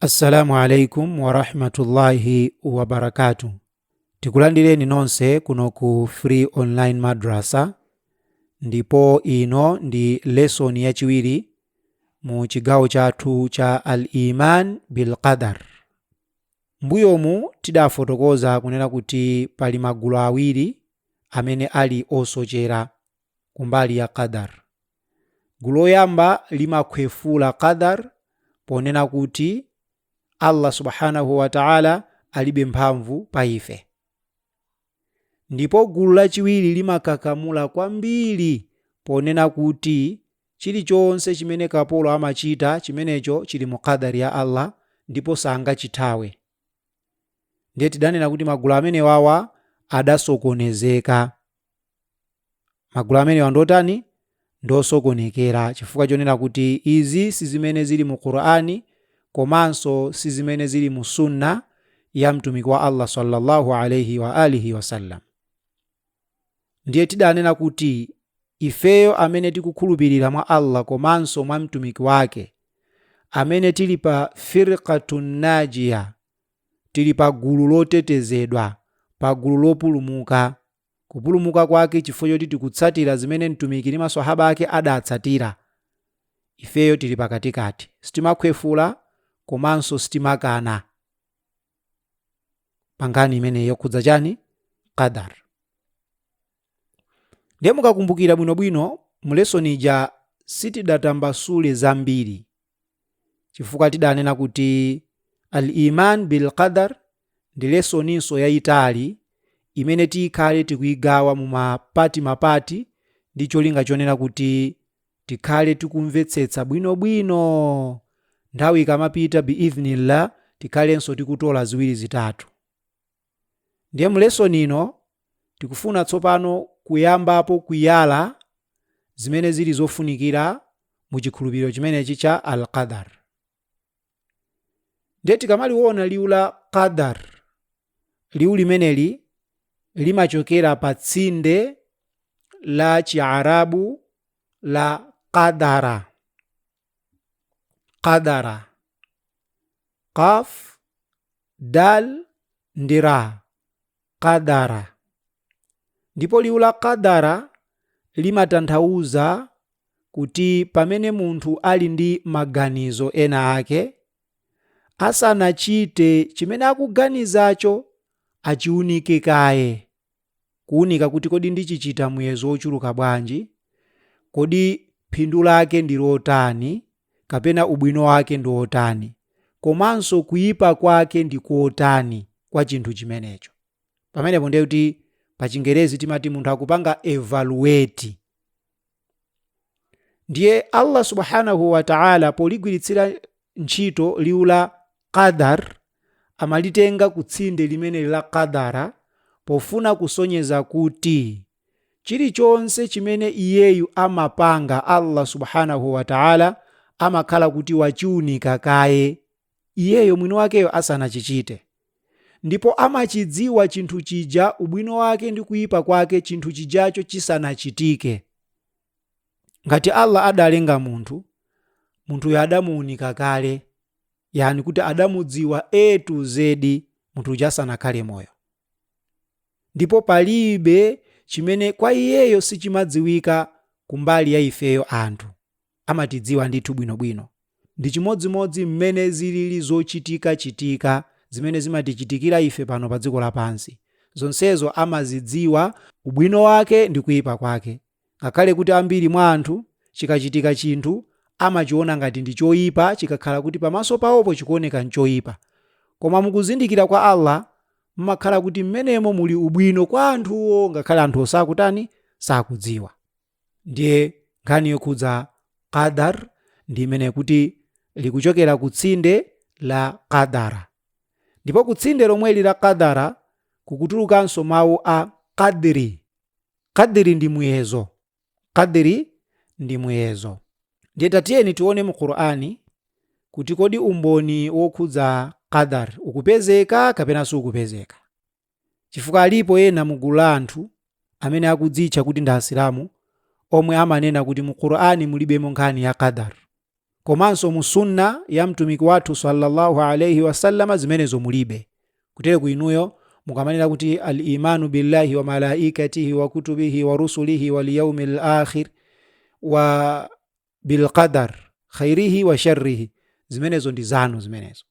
Assalamu alaikum warahmatullahi wabarakatuh. Tikulandireni nonse kuno ku Free Online Madrasa, ndipo ino ndi lesson yachiwiri mu chigawo chathu cha Al-Iman bil Qadar. Mbuyomu tidafotokoza kunena kuti pali magulu awiri amene ali osochera kumbali ya qadar. Gulu loyamba limakhwefula qadar ponena kuti Allah subhanahu wa ta'ala alibe mphamvu pa ife, ndipo gulu lachiwiri limakakamula kwambiri ponena kuti chilichonse chimene kapolo amachita chimenecho chili mu qadar ya Allah ndipo sangachithawe. Ndiye tidanena kuti magulu amenewawa adasokonezeka. Magulu amenewa ndotani? Ndosokonekera, chifukwa chonena kuti izi si zimene zili mu Qur'ani komanso si zimene zili mu sunna ya mtumiki wa Allah sallallahu alayhi wa alihi wasallam. Ndiye tidanena kuti ifeyo amene tikukhulupirira mwa Allah komanso mwa mtumiki wake, amene tili pa firqatun najiya, tili pa gulu lotetezedwa, pa gulu lopulumuka. Kupulumuka kwake chifukwa choti tikutsatira zimene mtumiki ndi maswahaba ake adatsatira. Ifeyo tili pakatikati, sitimakhwefula komanso sitimakana pa nkhani imeneyi yokhudza chani? Qadar. Ndiye mukakumbukira bwinobwino mu lesson ija sitidatambasule zambiri, chifukwa tidanena kuti al-iman bil qadar ndi lesoninso yayitali imene tikhale tikuigawa mu mapati mapati ndi cholinga chonena kuti tikhale tikumvetsetsa bwinobwino. Nthawi ikamapita biidhnillah tikhalenso tikutola ziwiri zitatu. Ndiye mu lesson ino tikufuna tsopano kuyambapo kuyala zimene zili zofunikira mu chikhulupiriro chimenechi cha al-qadar. Ndiye tikamaliona liwu la qadar, liwu limeneli limachokera pa tsinde la Chiarabu la qadara. Qadara, qaf dal ndi ra, qadara. Ndipo liwu la qadara limatanthauza kuti pamene munthu ali ndi maganizo ena ake, asanachite chimene akuganizacho achiunike kaye, kuunika kuti kodi ndichichita muyezo wochuluka bwanji, kodi phindu lake ndi lotani kapena ubwino wake ndi wotani, komanso kuyipa kwake ndi kotani kwa chinthu chimenecho. Pamenepo ndiye kuti pa Chingerezi timati munthu akupanga evaluate. Ndiye Allah subhanahu wa ta'ala poligwiritsira ntchito liwu la qadar amalitenga kutsinde limene la qadara pofuna kusonyeza kuti chilichonse chimene iyeyu amapanga Allah subhanahu wa ta'ala amakhala kuti wachiunika kaye iyeyo mwini wakeyo asanachichite, ndipo amachidziwa chinthu chija ubwino wake ndi kuyipa kwake chinthu chijacho chisanachitike. Ngati Allah adalenga munthu, munthuyo adamuunika kale, yani kuti adamudziwa A to Z munthu uja asanakhale moyo, ndipo palibe chimene kwa iyeyo sichimadziwika kumbali ya ifeyo anthu, amatidziwa ndithu bwinobwino. Ndi chimodzimodzi mmene zilili zochitikachitika zimene zimatichitikira ife pano pa dziko lapansi, zonsezo amazidziwa ubwino wake ndi kuyipa kwake, ngakhale kuti ambiri mwa anthu chikachitika chinthu amachiona ngati ndi choyipa, chikakhala kuti pamaso pawopo chikuoneka nchoyipa, koma mukuzindikira kwa Allah mmakhala kuti mmenemo muli ubwino kwa anthuwo, ngakhale anthuwo sakutani, sakudziwa. Ndiye nkhani yokhudza qadar ndi imene kuti likuchokera kutsinde la qadara, ndipo kutsinde lomweli la qadara kukutulukanso mawu a qadri. Qadri ndi muyezo, qadri ndi muyezo. Ndiye tatiyeni tione mu Qur'ani kuti kodi umboni wokhudza qadar ukupezeka kapena sukupezeka, chifukwa alipo ena mu gulu la anthu amene akudzitcha kuti ndi Asilamu omwe amanena kuti mu Qur'ani mulibemo nkhani ya qadar. Komanso mu Sunna ya Mtumiki wathu sallallahu alaihi wasallama zimenezo mulibe. Kutereku inuyo mukamanena kuti al-imanu billahi wa malaikatihi wa kutubihi wa rusulihi wal yaumil akhir wa bilqadar khairihi wa sharrihi, zimenezo ndi zanu zimenezo.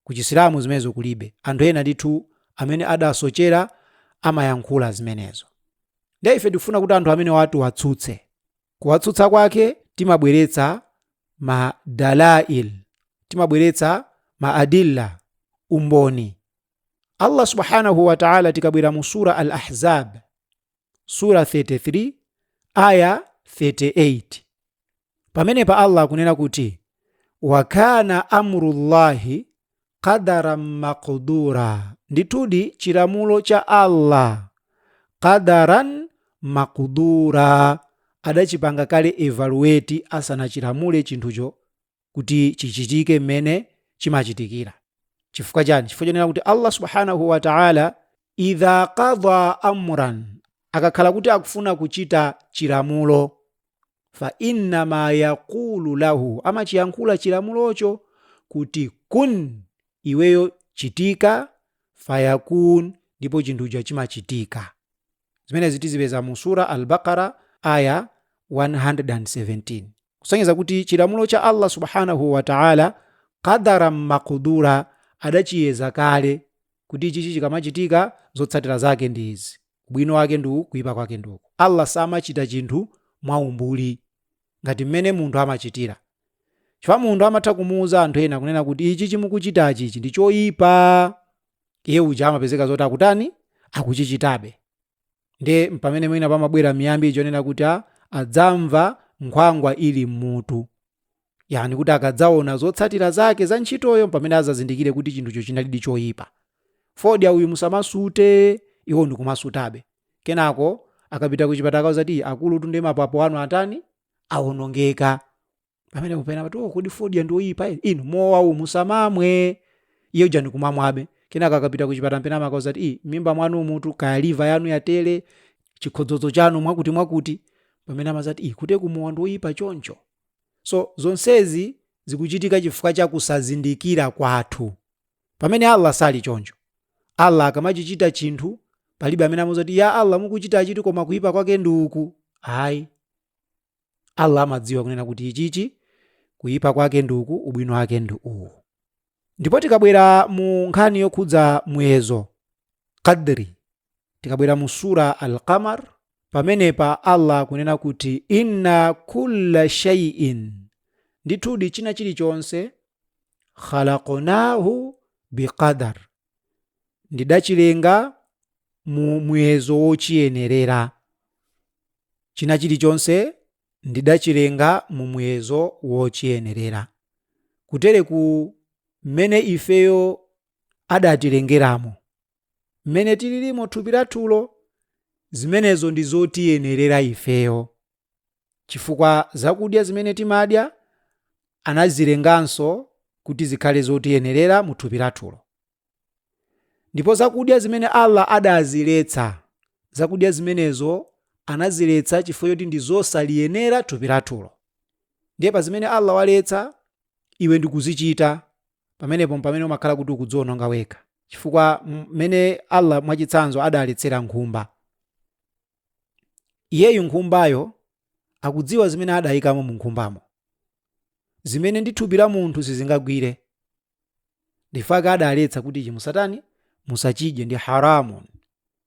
Ku Chisilamu zimenezo kulibe. Anthu ena ndithu amene adasochera amayankhula zimenezo. Ndiye ife tikufuna kuti anthu amenewa tiwatsutse. Kuwatsutsa kwake timabweretsa ma dalail, timabweretsa ma adilla, umboni. Allah subhanahu wa ta'ala tikabwera mu sura Al-Ahzab, sura 33 aya 38, pamenepa Allah akunena kuti wa kana amrullahi qadaran maqdura, ndithudi chilamulo cha Allah qadaran maqdura, adachipanga kale evaluate asanachilamule chinthucho kuti chichitike mmene chimachitikira. Chifukwa chani? Chifukwa chonena kuti Allah subhanahu wa ta'ala idha qadha amran, akakhala kuti akufuna kuchita chilamulo, fa innama yaqulu lahu, amachiyankhula chilamulocho kuti kun, iweyo chitika, fayakun, ndipo chinthucho chimachitika. Zimenezi tizipeza mu sura Al-Baqara aya 117, kusonyeza kuti chilamulo cha Allah subhanahu wa ta'ala qadaran maqdura, adachiyeza kale kuti ichichi chikamachitika zotsatira zake ndi izi, ubwino wake ndi uwu, kuipa kwake ndi uku. Allah samachita chinthu mwaumbuli ngati mmene munthu amachitira, chifukwa munthu amatha kumuuza anthu ena kunena kuti ichi chimukuchitachi ichi ndi choyipa, iye uja amapezeka zoti akutani, akuchichitabe. Ndiye mpamene mwina pamabwera miyambi chonena kuti adzamva nkhwangwa ili mmutu, yani kuti akadzaona zotsatira zake za ntchitoyo mpamene azazindikire kuti chinthucho chinalidi choyipa. Fodya uyu musamasute, iwo ndikumasutabe. Kenako akapita kuchipatala akauza kuti akulu tunde mapapo anu atani, awonongeka. Pamene kupena pati, oh, kodi fodya ndi oyipa inu mowa uwu musamamwe, iye uja ndikumamwabe. Kenako akapita kuchipatala mpena amakauza kuti mimba mwanu mutu kaya liver yanu yatere, chikhodzodzo chanu mwakuti mwakuti, pamene amazati kute kumowa ndi oyipa choncho. So zonsezi zikuchitika chifukwa cha kusazindikira kwathu, pamene Allah sali choncho. Allah akamachichita chinthu palibe amene amuuza kuti ya Allah mukuchita chiti koma kuyipa kwake ndi uku. Ayi, Allah amadziwa kunena kuti ichichi kuyipa kwake ndi uku, ubwino wake ndi uwu. Ndipo tikabwera mu nkhani yokhudza muyezo qadri, tikabwera mu sura Al-Qamar, pamenepa Allah akunena kuti inna kulla shay'in, ndithudi china chilichonse, khalaqnahu biqadar, ndidachilenga mu muyezo wochiyenerera. China chilichonse ndidachilenga mu muyezo wochiyenerera. Kutereku mmene ifeyo adatilengeramo, mmene tililimo thupi lathulo, zimenezo ndi zotiyenerera ifeyo, chifukwa zakudya zimene timadya anazilenganso kuti zikhale zotiyenerera mu thupi lathulo. Ndipo zakudya zimene Allah adaziletsa, zakudya zimenezo anaziletsa chifukwa choti ndi zosaliyenera thupi lathulo. Ndiye pa zimene Allah waletsa iwe ndikuzichita, pamenepo mpamene umakhala kuti ukudziononga wekha, chifukwa mmene Allah mwachitsanzo adaletsera nkhumba, iyeyu nkhumbayo akudziwa zimene adayikamo mu nkhumbamo, zimene ndi thupi la munthu sizingagwire. Ndifaka adaletsa kuti ichi musatani, musachidye, ndi haramun,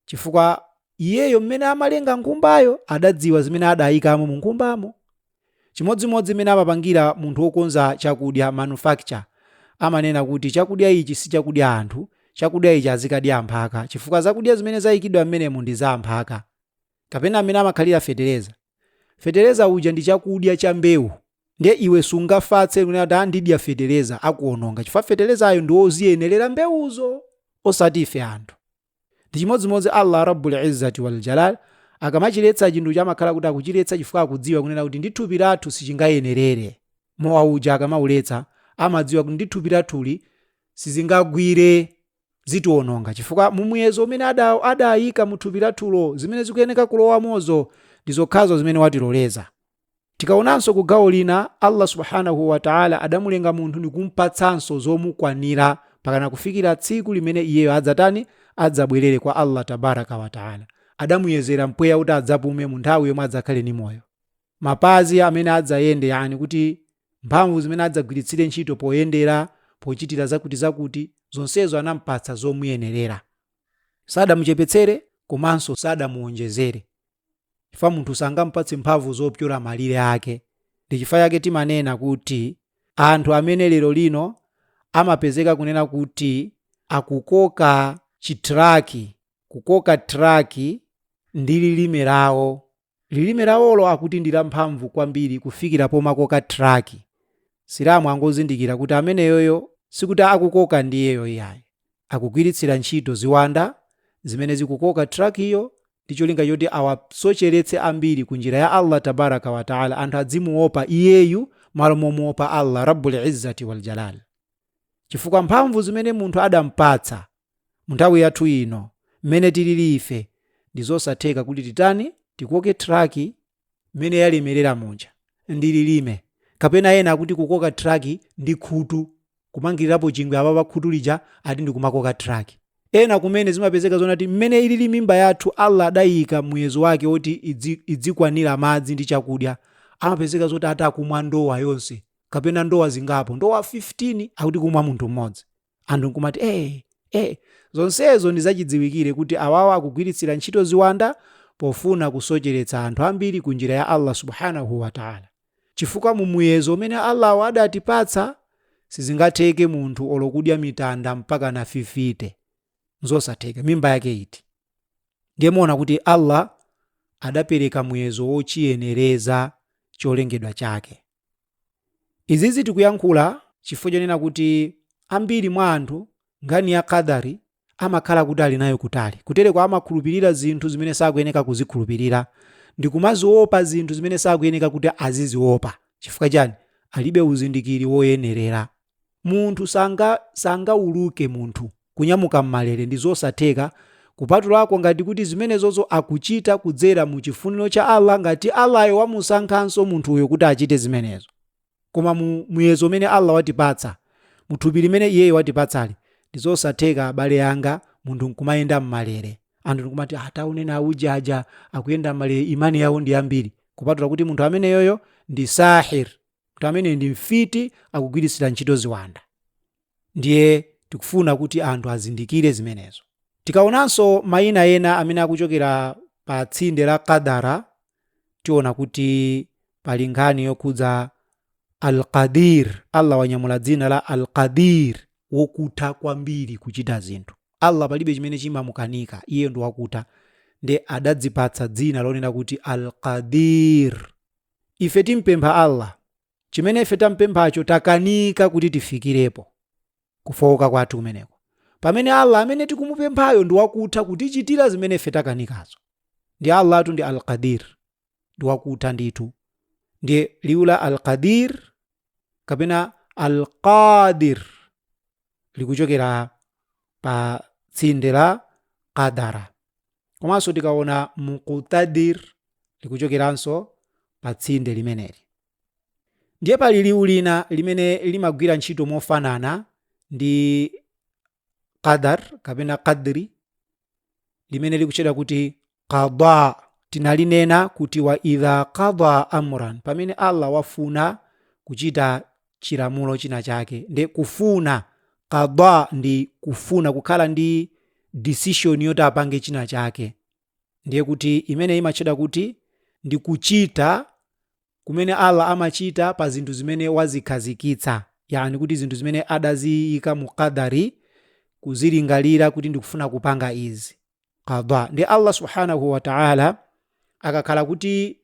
chifukwa iyeyo mmene amalenga nkhumbayo adadziwa zimene adayikamo mu nkhumbamo. Chimodzimodzi mmene amapangira munthu wokonza chakudya, manufacture, amanena kuti chakudya ichi si chakudya anthu, chakudya ichi azikadya amphaka, chifukwa zakudya zimene zayikidwa mmenemu ndi za amphaka. Kapena mmene amakhalira fetereza, fetereza uja ndi chakudya cha mbewu, ndiye iwe sungafatse kunena kuti ndidya fetereza, akuononga, chifukwa feterezayo ndi woziyenerera mbewuzo, osati ife anthu. Ndi chimodzimodzi Allah Rabbul Izzati wal Jalal akamachiletsa chinthu chamakhala kuti akuchiletsa chifukwa akudziwa kunena kuti ndi thupi lathu sichingayenerere. Mowa uja akamauletsa amadziwa kuti ndi thupi lathuli sizingagwire, zitiononga, chifukwa mumuyezo umene adayika mu thupi lathulo zimene zikuyeneka kulowamozo ndi zokhazo zimene watiloleza. Tikaonanso ku gawo lina, Allah subhanahu wa taala adamulenga munthu ndikumpatsanso zomukwanira pakana kufikira tsiku limene iyeyo adzatani, adzabwerere kwa Allah tabaraka wa taala. Adamuyezera mpweya kuti adzapume mu nthawi yomwe adzakhale ni moyo, mapazi amene adzayende, yani kuti mphamvu zimene adzagwiritsire ntchito poyendera, pochitira zakuti zakuti, zonsezo anampatsa zomuyenerera. Sadamuchepetsere komanso sadamuonjezere, chifukwa munthu sangampatse mphamvu zopyola malire ake. Ndi chifukwa chake timanena kuti anthu amene lero lino amapezeka kunena kuti akukoka chitraki, kukoka traki ndi lilime lawo, lilime lawolo akuti ndi lamphamvu kwambiri kufikira pomakoka traki, Silamu angozindikira kuti ameneyoyo sikuti akukoka ndiyeyo iyayi, akugwiritsira ntchito ziwanda zimene zikukoka trakiyo ndi cholinga choti awasocheretse ambiri ku njira ya Allah tabaraka wa taala, anthu adzimuopa iyeyu malo momuopa Allah rabbul izzati wal jalal. Chifukwa mphamvu zimene munthu adampatsa mu nthawi yathu ino mmene tilili ife, ndi zosatheka kuti titani, tikoke traki mmene yalemerera muja ndi lilime, kapena ena akuti kukoka traki ndi khutu, kumangirirapo chingwe apa pa khutu lija, ati ndikumakoka traki. Ena kumene zimapezeka zonati mmene ilili mimba yathu, Allah adayika muyezo wake woti idzikwanira madzi ndi chakudya, amapezeka zoti ati akumwa ndowa yonse kapena ndowa zingapo, ndowa 15 akuti kumwa munthu mmodzi. Anthu nkumati zonsezo ndi zachidziwikire kuti awawa akugwiritsira ntchito ziwanda pofuna kusocheretsa anthu ambiri ku njira ya Allah subhanahu wa taala, chifukwa mu muyezo umene Allah adatipatsa sizingatheke munthu olokudya mitanda mpaka na 50, nzosatheka, mimba yake iti. Ndiye muona kuti Allah adapereka muyezo wochiyenereza cholengedwa chake. Izizi tikuyankhula chifukwa chonena kuti ambiri mwa anthu nkhani ya qadari amakhala kuti ali nayo kutali, kutereko amakhulupirira zinthu zimene sakuyeneka kuzikhulupirira ndikumaziopa zinthu zimene sakuyeneka kuti aziziopa. Chifukwa chani? Alibe uzindikiri woyenerera. Munthu sangauluke, munthu kunyamuka mmalere ndi zosatheka, kupatulako ngati kuti zimenezozo akuchita kudzera mu chifuniro cha Allah, ngati Allahyo wamusankhanso munthuyo kuti achite zimenezo. Koma mu muyezo umene Allah watipatsa, mu thupi limene iyeyo watipatsali, ndi zosatheka abale anga munthu nkumayenda mmalere, anthu nkumati ataonena auja aja akuyenda mmalere, imani yawo ndi yambiri, kupatula kuti munthu ameneyoyo ndi sahir, munthu ameneyo ndi mfiti, akugwiritsira ntchito ziwanda. Ndiye tikufuna kuti anthu azindikire zimenezo. Tikaonanso mayina ena amene akuchokera pa tsinde la qadara, tiona kuti pali nkhani yokhudza Alqadir. Allah wanyamula dzina la Alqadir, wokutha kwambiri kuchita zinthu. Allah palibe chimene chimamukanika, iye ndi wakutha, ndi adadzipatsa dzina lonena kuti Alqadir. Ife timpempha Allah, chimene ife tampemphacho takanika kuti tifikirepo, kufowoka kwathu kumeneko, pamene Allah amene tikumupemphayo ndi wakutha kutichitira zimene ife takanikazo. Ndi Allah atu ndi Alqadir, ndi wakutha ndithu. Ndiye liwu la Alqadir kapena Alqadir likuchokera pa tsinde la qadara. Komanso tikaona Muqtadir likuchokeranso pa tsinde limeneli. Ndiye pali liwu lina limene limagwira ntchito mofanana ndi qadar kapena qadri, limene likutchedwa kuti qada. Tinalinena kuti wa idha qada amran, pamene Allah wafuna kuchita chilamulo china chake. Ndi kufuna, qada ndi kufuna, kukhala ndi decision yoti apange china chake. Ndiye kuti imene imatchedwa kuti ndi kuchita kumene Allah amachita pa zinthu zimene wazikhazikitsa, yani kuti zinthu zimene adaziyika mu qadari, kuzilingalira kuti ndikufuna kupanga izi, qada. Ndi Allah subhanahu wa ta'ala akakhala kuti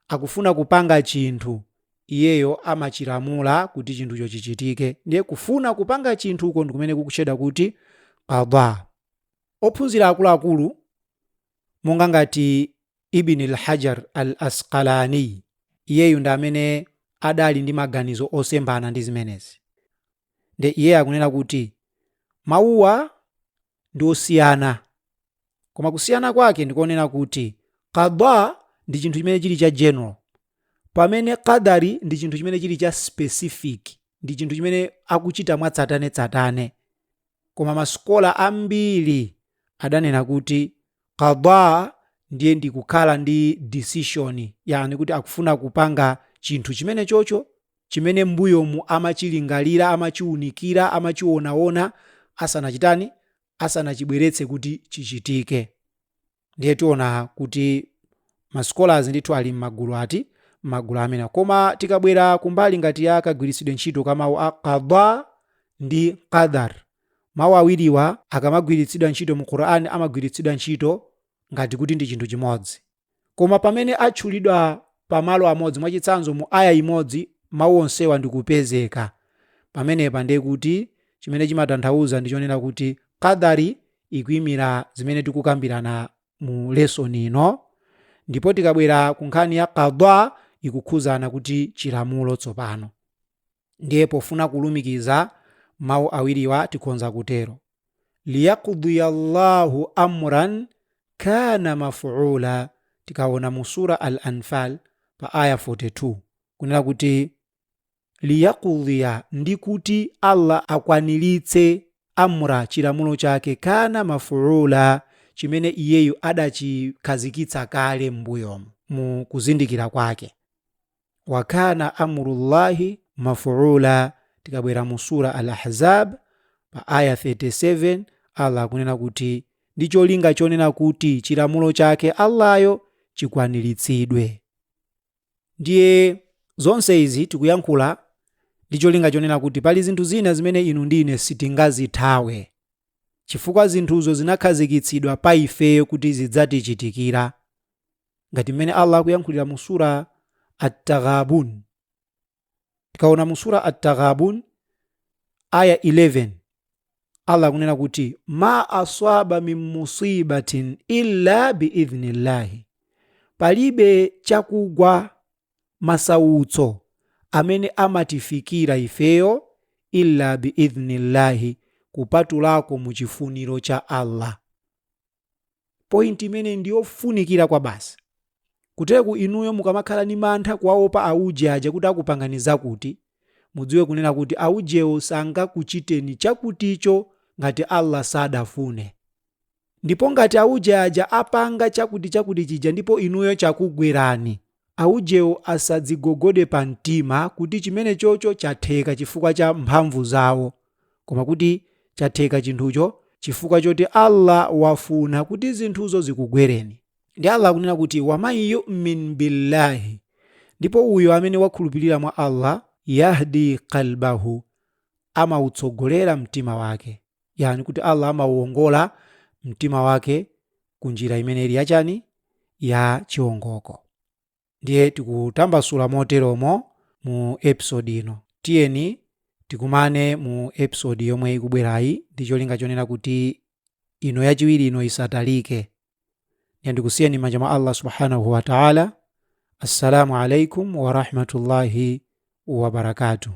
akufuna kupanga chinthu, iyeyo amachilamula kuti chinthucho chichitike. Ndiye kufuna kupanga chinthuko ndi kumene kukutchedwa kuti qada. Ophunzira akuluakulu monga ngati Ibn al-Hajar al-Asqalani, iyeyu ndi amene adali ndi maganizo osemphana ndi zimenezi. Ndiye iye akunena kuti mawuwa ndi osiyana, koma kusiyana kwake ndikonena kuti qada ndi chinthu chimene chili cha general, Pamene qadari ndi chinthu chimene chili cha specific, ndi chinthu chimene akuchita mwatsatanetsatane. Koma masikola ambiri adanena kuti qada ndiye ndi kukhala ndi decision, yani kuti akufuna kupanga chinthu chimene chocho chimene mbuyomu amachilingalira, amachiunikira, amachionaona asanachitani, asanachibweretse kuti chichitike. Ndiye tiona kuti ma scholars ndithu ali m'magulu ati, m'magulu amene. Koma tikabwera kumbali ngati ya kagwiritsidwe ntchito ka mawu a qada ndi qadar, mawu awiriwa akamagwiritsidwa ntchito mu Qur'an amagwiritsidwa ntchito ngati kuti ndi chinthu chimodzi. Koma pamene atchulidwa pamalo amodzi, mwachitsanzo mu aya imodzi, mawu onsewa ndikupezeka pamenepa, ndiye kuti chimene chimatanthauza ndi chonena kuti qadari ikuyimira zimene tikukambirana mu lesson ino, ndipo tikabwera ku nkhani ya qada ikukhuzana kuti chilamulo tsopano. Ndiye pofuna kulumikiza mawu awiriwa tikhonza kutero: liyaqdiya Allahu amran kana mafuula. Tikaona mu sura Al-Anfal pa aya 42, kunena kuti liyaqdiya ndi kuti Allah akwaniritse, amra chilamulo chake, kana mafuula chimene iyeyu adachikhazikitsa kale m'mbuyomu mu kuzindikira kwake. Wa kana amrullahi mafuula. Tikabwera mu sura Al-Ahzab pa aya 37, Allah akunena kuti ndi cholinga chonena kuti chilamulo chake Allahyo chikwaniritsidwe. Ndiye zonse izi tikuyankhula ndi cholinga chonena kuti pali zinthu zina zimene inu ndi ine sitingazithawe, chifukwa zinthuzo zinakhazikitsidwa pa ifeyo kuti zidzatichitikira, ngati mmene Allah akuyankhulira mu sura At-Taghabun. Tikaona mu sura At-Taghabun aya 11, Allah akunena kuti ma aswaba min musibatin illa biidhnillahi, palibe chakugwa, masautso amene amatifikira ifeyo, illa biidhnillahi, kupatulako mu chifuniro cha Allah. Point imene ndiyofunikira kwa basi. Kuteku inuyo mukamakhala ni mantha kuwaopa auje aja kuti akupangani zakuti, mudziwe kunena kuti aujewo sangakuchiteni chakuticho ngati Allah sadafune. Ndipo ngati auje aja apanga chakuti chakuti chija ndipo inuyo chakugwerani, aujewo asadzigogode pa mtima kuti chimene chocho chatheka chifukwa cha mphamvu zawo, koma kuti chatheka chinthucho chifukwa choti Allah wafuna kuti zinthuzo zikugwereni. Ndi Allah akunena kuti waman yu'min billahi, ndipo uyo amene wakhulupirira mwa Allah, yahdi qalbahu, amautsogolera mtima wake, yani kuti Allah amauwongola mtima wake ku njira imene ili yachani, ya chiwongoko. Ndiye tikutambasula moteromo mu episode ino. Tiyeni tikumane mu episode yomwe ikubwerayi ndi cholinga chonena kuti ino yachiwiri ino isatalike. Ndiye ndikusiyeni m'manja mwa Allah subhanahu wa ta'ala. Assalamu alaikum wa rahmatullahi wa barakatuh.